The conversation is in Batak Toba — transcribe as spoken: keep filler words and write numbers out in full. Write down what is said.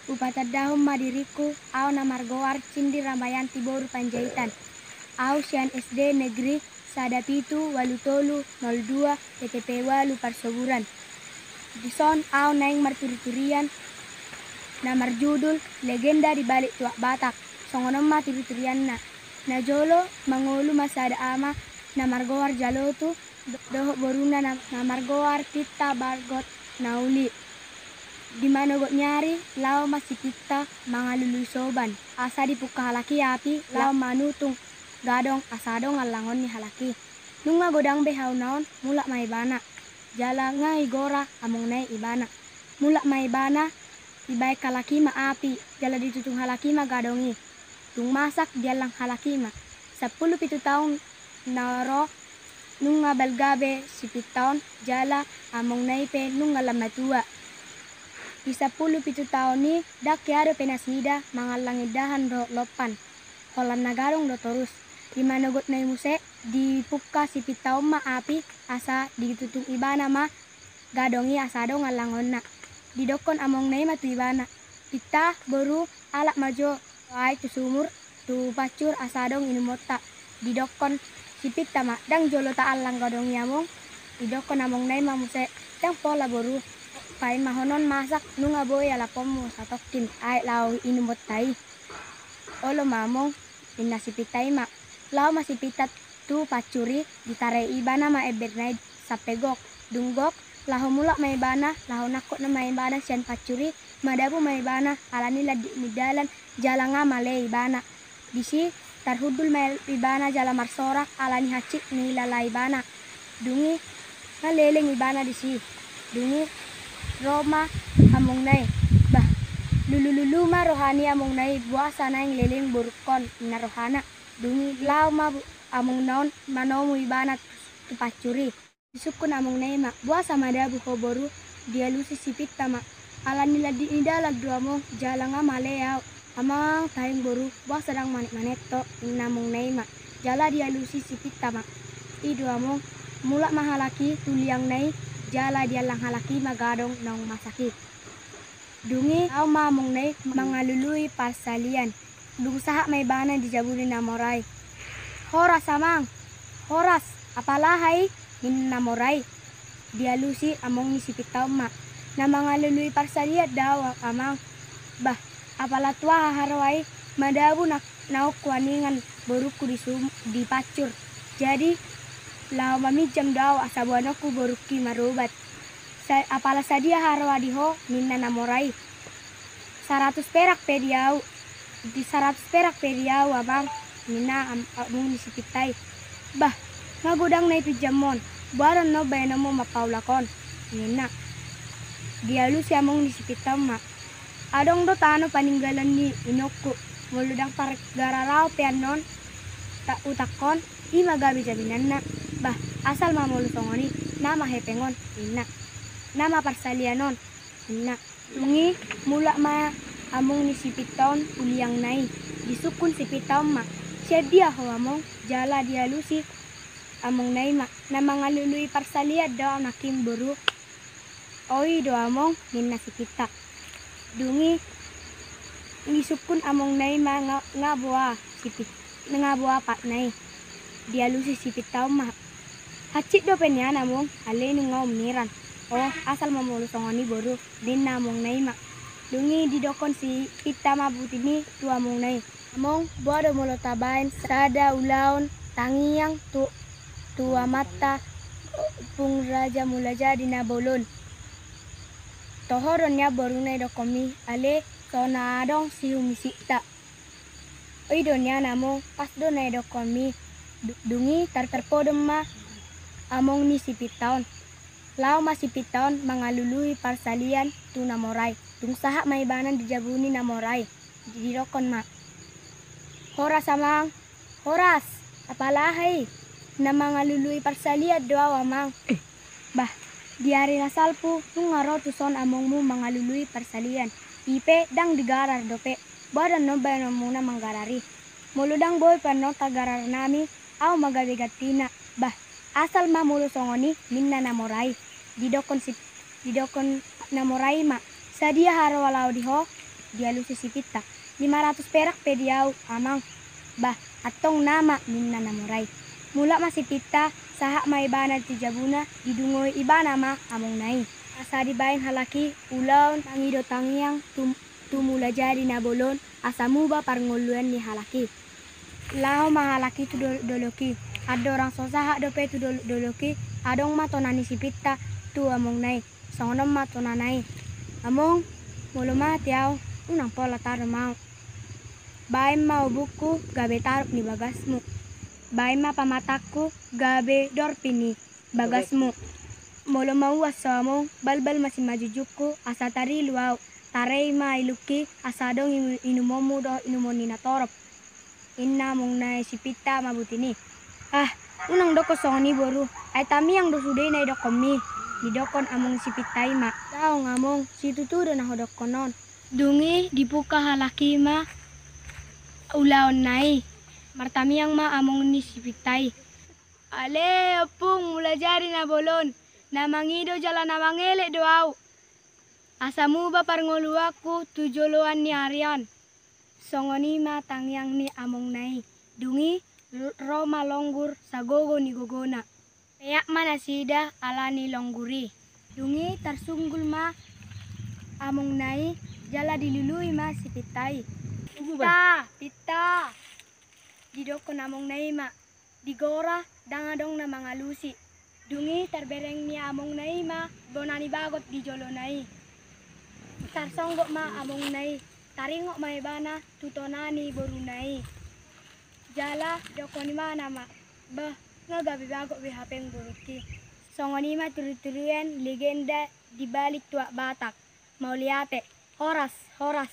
Hupatandahon ma diringku, au na margoar Cindy Ramayanti boru Panjaitan. Au sian S D Negeri sada pitu ualu tolu nol dua P T P ualu Parsoburan. Dison au naeng marturiturian na marjudul Legenda di Balik Tuak Batak. Songon on ma turiturianna. Najolo mangolu ma sada ama na margoar Jalotu do-, dohot boruna na, na margoar Pinta Bargot na uli. Di manogot ni ari laho ma si Pinta mangalului soban asa dipungka halak i api laho manutung gadong asa adong allangon ni halak i. Nunga godang be hauna on, mulak ma ibana. Jala nga igora amongna i ibana. Mulak ma ibana, ibaen halak i ma api jala ditutung halak i ma gadong i. Dung masak diallang halak i ma. Sampulu pitu taon na ro nunga balga be si Pinta on jala amongna i pe nunga lam matua. Di sampulu pitu taon i ndang hea dope nasida mangallang indahan dohot lompan. Holan na gadong do torus. Di manogotna i muse dipungka si Pinta on ma api asa ditutung ibana ma gadong i asa adong allangonna. Didokkon amongna i ma tu ibana, "Pinta, boru, alap ma jo aek tu sumur tu pancur asa adong inumonta." Didokkon si Pinta ma, "Ndang jolo taallang gadong i, among." Didokkon amongna i ma muse, "Ndang pola, boru, paima honon masak nunga boi alaponmu satongkin aek laho inumonta i." "Olo ma, among," ninna si Pinta i ma. Laho ma si Pinta tu pancur i, ditarai ibana ma emberna i sampe gok. Dung gok, laho mulak ma ibana, laho nangkok ma ibana sian pancur i, madabu ma ibana alani landik ni dalan jala nga male ibana. Disi tarhundul ma ibana jala marsorak alani hansit ni lala ibana. Dung i nga leleng ibana disi. Dung i ro ma amongna i. "Bah, lulululu ma roha ni amongna i, boasa naeng leleng borungkon," ninna rohana. Dung i laho ma amongna on manomu ibana tu pancur i. Disungkun amongna i ma, "Boasa madabu ho, boru?" Dialusi si Pinta ma, "Alani landik ni dalan do, among, jala nga male au." "Amang, tahe, boru, boasa ndang manek-manek to?" ninna amongna i ma. Jala dialusi si Pinta ma, "I do, among, mulak ma halak i tu liangna i jala diallang halak i ma gadong naung masak i." Dung i laho ma amongna i mangalului parsalian. Dung sahat ma ibana di jabu ni na mora i, "Horas, amang, horas, apala aha i?" ninna na mora i. Dialusi among ni si Pinta on ma, "Na mangalului parsalian do au, amang." "Bah, apala tu aha haroa i? Madabu na, naung huaningan borungku di sum-, di pancur. Jadi laho maminjam do au asa boanonku borungki marobat. Sa-, apala sadia haroa di ho?" ninna na mora i. "Saratus perak pe di au, di saratus perak pe di au, amang," ninna am-, among ni si Pinta i. "Bah, nga godang na ipinjamon, boha do annon baenonmu mampaulak on?" ninna. Dialusi among ni si Pinta on ma, "Adong do tano paninggalan ni inongku, molo ndang pargarar au pe annon ta-, utangkon, i ma gabe jaminanna." "Bah, asal ma molo songon i, nama hepeng on?" ninna. "Nama parsalian on," ninna. Dung i mulak ma among ni si Pinta on tu liangna i. Disungkun si Pinta on ma, "Sian dia ho, among?" Jala dialusi amongna i ma, "Na mangalului parsalian do au nangkin, boru." "O, i do, among," ninna si Pinta. Dung i disungkun amongna i ma nga, nga boha si Pin-, nga boha patna i. Dialusi si Pinta on ma, "Hansit dope nian, among, alai nunga umiran." "O, asal ma molo songon i, boru," ninna amongna i ma. Dung i didokkon si Pinta ma buti ni tu amongna i, "Among, boha do molo tabaen sada ulaon tangiang tu, tu amanta Ompung Raja Mulajadi Na Bolon? Toho do nian boruna didokkonmi, alai so na adong sihumisikta." "O, i do nian, among, pas do na didokkonmi." Du-, dung i tar-, tarpodom ma among ni si Pinta on. Laho ma si Pinta on mangalului parsalian tu na mora i. Dung sahat ma ibana di jabu ni na mora i, didokkon ma, "Horas, amang, horas, apala aha i? Na mangalului parsalian do au, amang." "Bah, di ari na salpu nunga ro tuson amongmu mangalului parsalian, i pe ndang digarar dope. Boha do annon baenonmuna manggarar i? Molo ndang boi pe annon tagararnami, au ma gabe gantina." "Bah, asal ma molo songon i," ninna na mora i. Didokkon si, didokkon na mora i ma, "Sadia haroa laho di ho?" dialusi si Pinta. Lima ratus perak pe di au, amang. Bah, antong nama, ninna na mora i. Mulak ma si Pinta, sahat ma ibana tu jabuna, didungoi ibana ma amongna i. Asa dibaen halak i ulaon mangido tangiang tu, tu Mulajadi Na Bolon, asa muba parngoluan ni halak i. Laho ma halak i tu dol-, dolok i. Andorang so sahat dope tu dol-, dolok i, adong ma tona ni si Pinta tu amongna i. Songon on ma tonana i. Among, molo mate au, unang pola tarom au. Baen ma obukku gabe taruk ni bagasmu. Baen ma pamatangku gabe dorpi ni bagasmu. Molo mauas ho among, balbal ma simanjujungku, asa tarilu au. Tarei ma ilungki, asa adong inu-, inumonmu dohot inumon ni natorop, ninna amongna i si Pinta mambutini. Ah, unang dokkon songon i boru, ai tamiang do sude na idokkonmi, didokkon among si Pinta i ma. Daong among, situtu do na hudokkon on. Dung i dipungka halak i ma ulaonna i. Martamiang ma among ni si Pinta i. Ale, ompung, Mulajadi Na Bolon, na mangido jala na mangelek do au. Asa muba parngoluanku tu joloan ni ari on. Songon i ma tangiang ni amongna i. Dung i ro ma longgur sagogo ni gogona. Peak ma nasida ala ni longgur i. Dung i tarsunggul ma amongna i jala dilului ma si Pinta i. Pinta, Pinta. Didokkon amongna i ma. Digora, ndang adong na mangalusi. Dung i tarbereng ni amongna i ma bona ni bagot di jolona i. Tarsonggot ma amongna i, taringot ma ibana tu tona ni boruna i. Jala didokkon ibana ma, bah, nga gabe bagot be hapeng borungki. Songon i ma turuturian legenda di balik tuak Batak. Mauliate. Horas, horas.